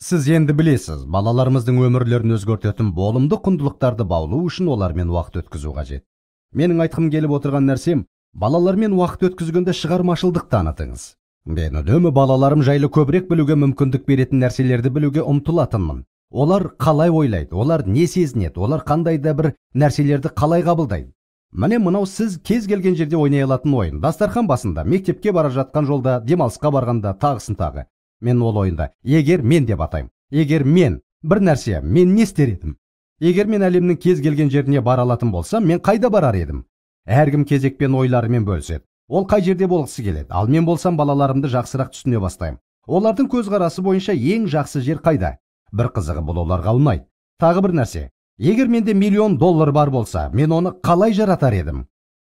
Сіз енді білесіз, балаларымыздың өмірлерін өзгертетін болымды құндылықтарды баулу үшін олармен уақыт өткізу қажет. Менің айтқым келіп отырған нәрсем, балалармен уақыт өткізгенде шығармашылдық танытыңыз. Мен үнемі балаларым жайлы көбірек білуге мүмкіндік беретін нәрселерді білуге ұмтылатынмын. Олар қалай ойлайды, олар не сезінеді, олар қандай да бір нәрселерді қалай қабылдайды. Міне мынау сіз кез келген жерде ойнай алатын ойын. Дастархан басында, мектепке бара жатқан жолда, демалысқа барғанда, тағысын тағы. Мен ол ойында егер мен деп атаймын. Егер мен бір нәрсе, мен не істер едім? Егер мен әлемнің кез келген жеріне бара алатын болсам, мен қайда барар едім? Әркім кезекпен ойларымен бөліседі. Ол қай жерде болғысы келеді? Ал мен болсам балаларымды жақсырақ түсіне бастаймын. Олардың көзқарасы бойынша ең жақсы жер қайда? Бір қызығы бұл оларға ұнайды. Тағы бір нәрсе. Егер менде $1 миллион бар болса, мен оны қалай жаратар едім?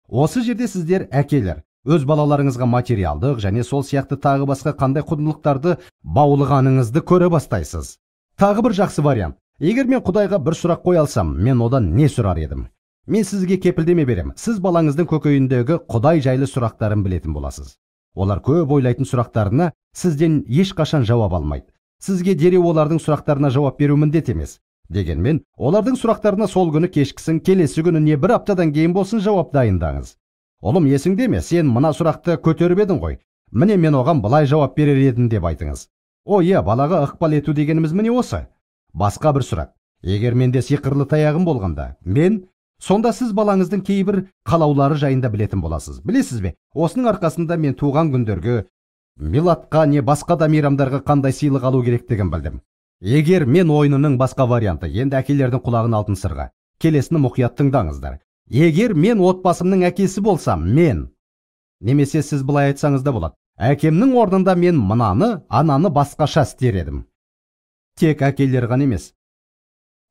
Осы жерде сіздер әкелер, өз балаларыңызға материалдық және сол сияқты тағы басқа қандай құндылықтарды баулығаныңызды көре бастайсыз. Тағы бір жақсы вариант. Егер мен Құдайға бір сұрақ қоя алсам, мен одан не сұрар едім? Мен сізге кепілдеме берем. Сіз балаңыздың көкейіндегі Құдай жайлы сұрақтарын білетін боласыз. Олар көп ойлайтын сұрақтарына сізден ешқашан жауап алмайды. Сізге дереу олардың сұрақтарына жауап беру міндет емес. Дегенмен, олардың сұрақтарына сол күні кешкісін, келесі күні не бір аптадан кейін болсын жауап дайындаңыз. Ұлым, есіңде ме, сен мына сұрақты көтеріп едің ғой. Міне мен оған былай жауап берер едім деп айтыңыз. О, иә, балаға ықпал ету дегеніміз міне осы. Басқа бір сұрақ. Егер менде сиқырлы таяғым болғанда, мен сонда сіз балаңыздың кейбір қалаулары жайында білетін боласыз. Білесіз бе, осының арқасында мен туған күндерге, милатқа не басқа да мейрамдарға қандай сыйлық алу керектігін білдім. Егер мен ойынының басқа варианты, енді әкелердің құлағын алтын сырға. Келесіні мұқият тыңдаңыздар. Егер мен отбасымның әкесі болсам, мен. Немесе сіз былай айтсаңыз да болады. Әкемнің орнында мен мынаны, ананы басқаша істер едім. Тек әкелер ғана емес.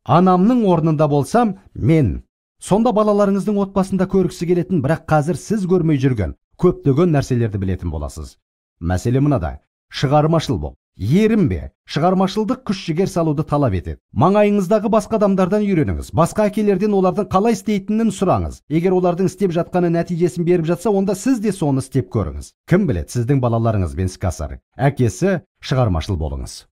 Анамның орнында болсам, мен. Сонда балаларыңыздың отбасында көргісі келетін, бірақ қазір сіз көрмей жүрген көптеген нәрселерді білетін боласыз. Мәселе мынада. Шығармашыл бол. Ерінбе. Шығармашылдық күш-жігер салуды талап етеді. Маңайыңыздағы басқа адамдардан үйреніңіз. Басқа әкелерден олардың қалай істейтінін сұраңыз. Егер олардың істеп жатқаны нәтижесін беріп жатса, онда сіз де соны істеп көріңіз. Кім біледі, сіздің балаларыңызбен іске асар. Әкесі, шығармашыл болыңыз.